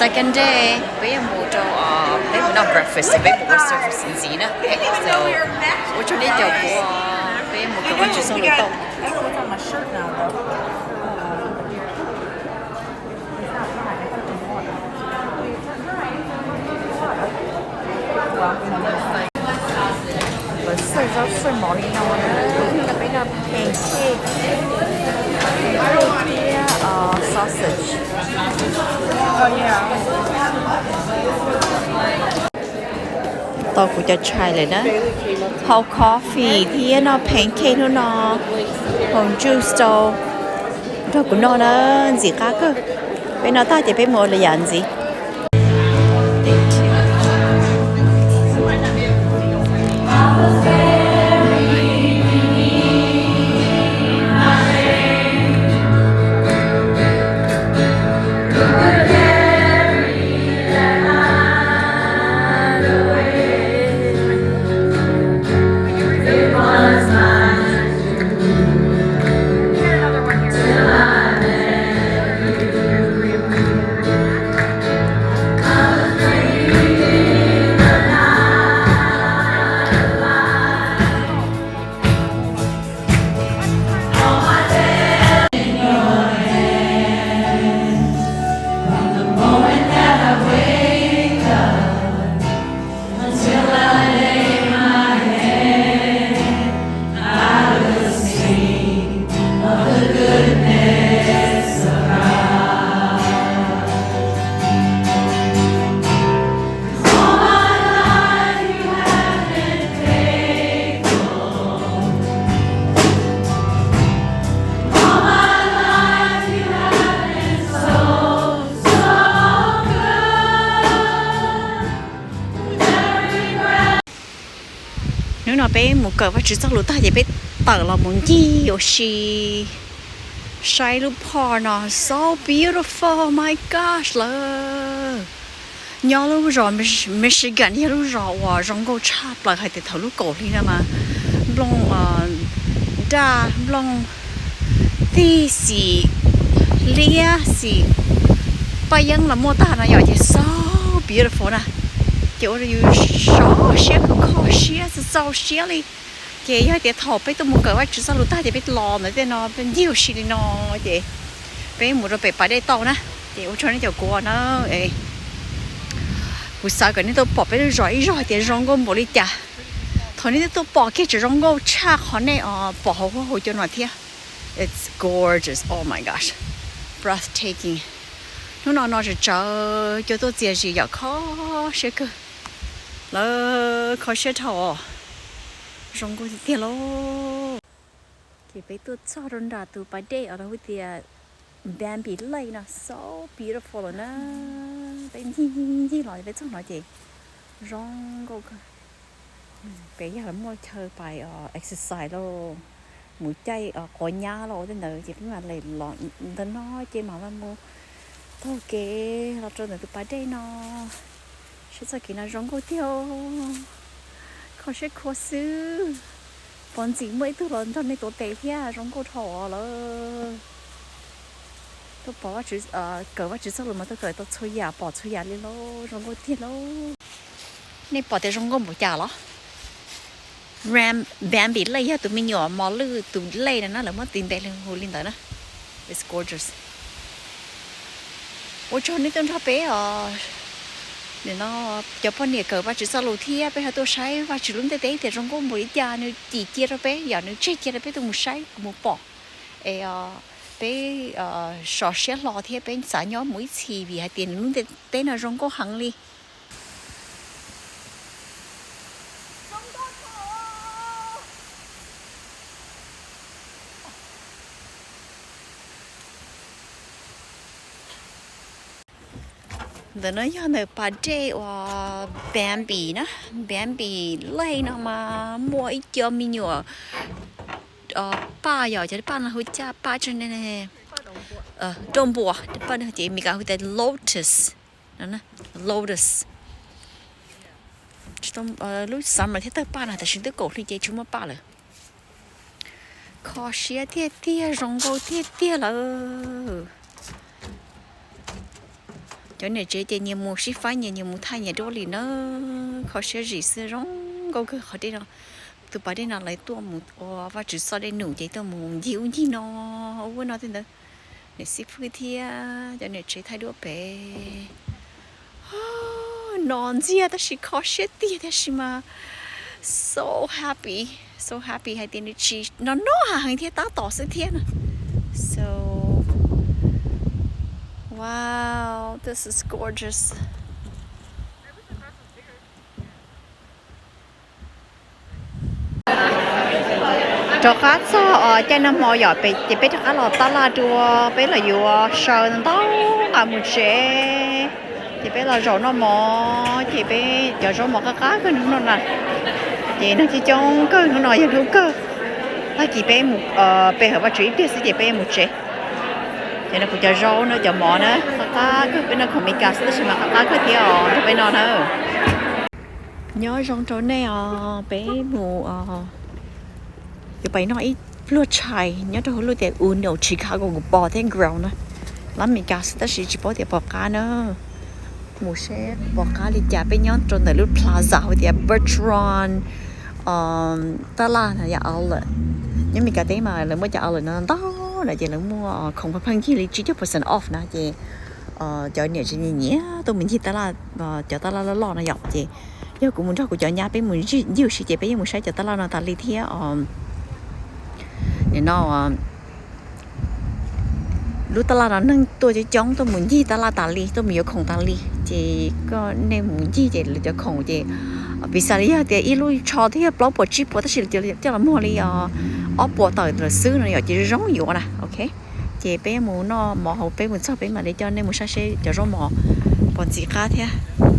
Second day, peb yuav mus rau, peb mus noj breakfast, peb mus ua service ntxiv na. So, ua tsaug nej caum kuv, peb mus kawm Vajtswv txoj lus tau. Lawv xawj zaub xawj mov li no na, peb noj pancake, pancake thiab sausage. Tau kuv cov tshais lawm na, haus coffee thiab noj pancake hnub no, haus juice tau nrog kuv noj na, ntxim qab kawg. Peb noj tag ces peb mus ua li yam ntxiv. Hnub no peb mus kawm Vajtswv txoj lus tag ces peb tawm los mus ncig ua si saib lub park no, so beautiful, my gosh lawm. Nyob lub zos Michigan yog lub zos uas zoo nkauj tshaj plaws hais tias thaum lub kaum hli no mas nplooj daj, nplooj txig xim, liab xim, paj yeeb los muaj tag no yom, ces so beautiful na. Ces ua rau yus sov siab kho siab txaus siab li. Ces yog tias thaum peb tuaj mus kawm Vajtswv txoj lus tag ces peb los ntawm tej no peb ncig ua si li no ces peb mus rau pem pas dej tau na. Ces ua tsaug nej caum kuv na. Kuv xav kom nej tuaj pom peb lub zos ib zaug hais tias zoo nkauj npaum li cas. Thaum nej tuaj pom kiag tseem zoo nkauj tshaj qhov nej pom hauv huab hauv cua no thiab. It's gorgeous, oh my gosh, breathtaking. Hnub no no tsawv tsawv cua tuaj txias zis yom, kho siab kawg. Lawv kho siab dhau, zoo nkauj tiag tiag lauj. Ces peb tuaj txog rau nram tus pas dej uas lawv hu tias Bambi Lake no, so beautiful lawm na. Peb ncig ncig ncig los peb txog no ces zoo nkauj kawg. Peb yog muaj chaw pais exercise los mus caij quav nyab los tej ntawd ces peb mam li los ntawm no ces mam li mus taug kev los rau ntawm tus pas dej no. Saib txoj kev no zoo nkauj tiag, kho siab khuav xwb. Pom ntxim muaj ib tug los nrog nej tuav tes thiab, zoo nkauj dhau lawm. Tuaj pom Vajtswv, kawm Vajtswv txoj lus mas tuaj kawm tau txhua yam, pom txhua yam li lauj, zoo nkauj tiag lauj. Nej pom tias zoo nkauj npaum cas los? Ram Bambi Lake yog tus me nyuam mos lwj tus lej no na, lawv muab tis npe li hu li ntawd na. It's gorgeous. Ua tsaug nej tuaj nrog peb os. Nim no cov poj niam kawm Vajtswv txoj lus thiab peb ho tuaj saib Vajtswv lub ntiaj teb tias zoo nkauj npaum li cas, nws cim cia rau peb yom, nws tseg cia rau peb tuaj mus saib mus pom. Es peb sov siab hlo thiab peb xav nyob mus ib txhis vim hais tias nws lub ntiaj teb no zoo nkauj heev li. Ntawm no yog ntawm pas dej uas Bambi na, Bambi Lake no mas muaj ib co me nyuam paj yom, cov paj no hu caj paj tsev ne, roj npua, paj no ces Meskas hu tias lotus, lotus. Lub summer thiab tawg paj no, tam sim twb kaum hli ces tsis muaj paj lawm. Kho siab tiag tiag, zoo nkauj tiag tiag lawm. Cov niam tsev ces nyias mus sib faib, nyias nyias mus thaij nyias duab li na. Kho siab zim xwb, zoo nkauj kawg qhov dej no. Tus pas dej no lawv tuaj mus ua Vajtswv txoj dej num ces tuaj mus ncig ub ncig no, ua no tej ntawd. Niam xib fwb thiab cov niam tsev thaij duab pem. No ntxiag tab sis kho siab tiag tiag sis mas so happy, so happy hais tias nws tsis no no heev thiab, tab tom xwb thiab na. So, wow, this is gorgeous. Rov qab txog caij noj mov yom, ces peb rov qab los tab laj dua, peb los yuav saw ntau nqa mus tsev. Ces peb los zaum noj mov, ces peb cov zaub mov qab qab kawg hnub no na. Ces neeg coob coob kawg hnub no yog hnub kawg. Tag kis peb mus pe hawm Vajtswv ib pliag xwb ces peb mus tsev. Ces no kuv cov zaub no, cov mov na, qab qab kawg, peb noj khoom Meskas xwb tab sis mas qab qab kawg thiab os, nrog peb noj na. Nyob zoo rau nej os, peb mus yuav pais noj ib pluag tshais nyob rau hauv lub tias Uno Chicago, kuv pom thiab Ground na. Lab Meskas xwb tab sis tsis paub tias pom qab na. Mus seb pom qab li cas, peb nyob rau ntawm lub plaza hu tias Bertrand tab laj no yog outlet. Nyob Meskas teb mas lawv muaj cov outlet no ntau na, ces lawv muaj khoom pheej yig li tsib caug percent off na, ces cov niam tsev nyiam nyiam tuaj mus ncig tab laj, cov tab laj loj loj no yom. Ces yog kuv mus nrog kuv cov nyab peb mus ncig ua si ces peb yeej mus saib cov tab laj no tas li thiab os. Nim no lub tab laj no neeg tuaj coob coob, tuaj mus ncig tab laj tas li, tuaj mus yuav khoom tas li, ces koj nej mus ncig ces lawv cov khoom ces piv xam li yog tias ib lub tsho twb yog plaub puas tsib puas tab sis lawv coj los muag li ob puas tawm lawm xwb no yom, ces zoo yuav na. Ok, ces peb mus noj mov hauv, peb mus txog peb mam li coj nej mus saib seb cov zaub mov puas ntxim qab thiab.